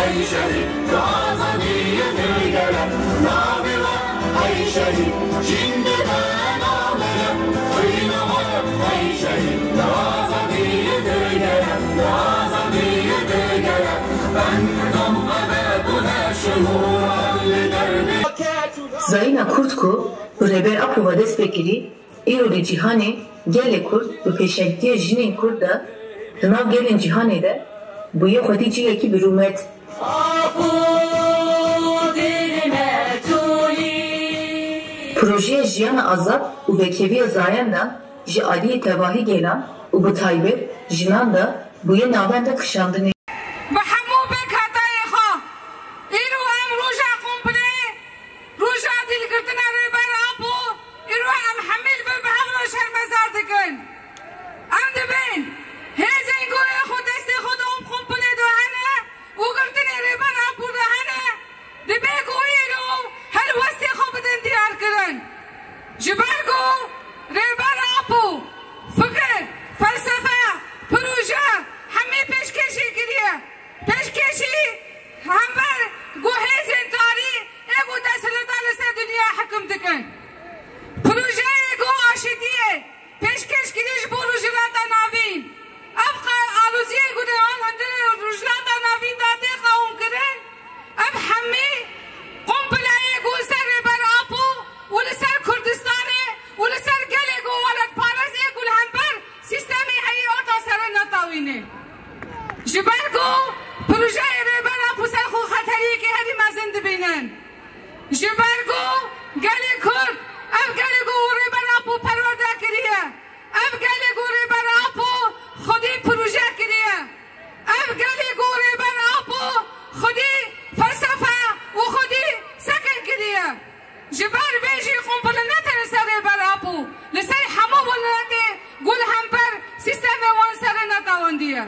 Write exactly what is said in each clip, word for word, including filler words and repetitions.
Ey şehîd, tu azadiyê dê gere, navê we ey şehîd, jîn dide navê we, xwîna we ey şehîd, tu azadiyê dê gere, tu azadiyê dê gere, ben dom qede tu ne şiûr li dervê. Zayîna Kurd ku bi Rêber Apo ve dest pê kirî, îro di cîhanê gelê Kurd bi pêşengtiya jinên Kurd de di nav gelên cîhanê de bûye xwedî cihekî bi rûmet. Projeya Jiyana Azad û Vekêviya Zayan de ji aliyê tevahî gelan û bi taybet jinan de bûye navenda kişandinê. Bi hemû pêkhatayê xwe, îro em roja komplê, roja dîlgirtina Rêber Apo, îro em hemî li vir bi hev re şermezar dikin. Em dibên hêzên ku ê xwe destê xwe di komplê de hene û girtinê Rêber Apo de hene, dibê ku îro helwestê xwe bidin diyarkirin. Ji ber ku Rêber Apo fikir, felsefe, proje hemî pêşkêşî kiriye. Pêşkêşî hember ku hêzên tarî ê ku desthilata li ser dinya hekim dikin. Projeyê ku aşitiyê pêşkêş kirî ji bo Rojhilata Navîn. Ev qe-, aloziyê ku di al hundirê Rojhilata Navîn de tê qewimkirin, ev hemî kompleyê ku li ser Rêber Apo û li ser Kurdistanê û li ser gelê ku welatparêz ê ku li hember sîstemê heyî orta sere netewîne. Ji ber ku projeyê Rêber Apo ser xwe xeteriyekê herî mezin dibînin. Ji ber ku gelê Kurd, ev gelê ku Rêber Apo perwerde kiriye, ev gelê ku Rêber Apo xwedî proje kiriye, ev gelê ku Rêber Apo xwedî felsefe û xwedî sekin kiriye. Ji ber vê jî komple ne tenê ser Rêber Apo, li ser hemû welatê ku li hember sîstemê wan sere netewandiye.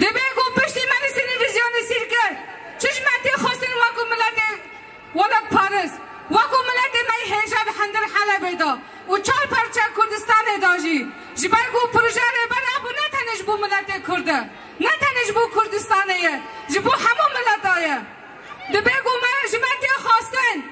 Dibê ku piştî me li televîzyonê sîr kir, çi ji me tê xwestin wekû miletê welatparêz, wekû miletê me yê hêja li hundir Helebê de û çar parçe Kurdistanê de jî, ji ber ku proje Rêber Apo ne tenê ji bo miletê Kurd e, ne tenê ji bo Kurdistanê ye, ji bo hemû mileta ye. Dibê ku me, ji me tê xwestin,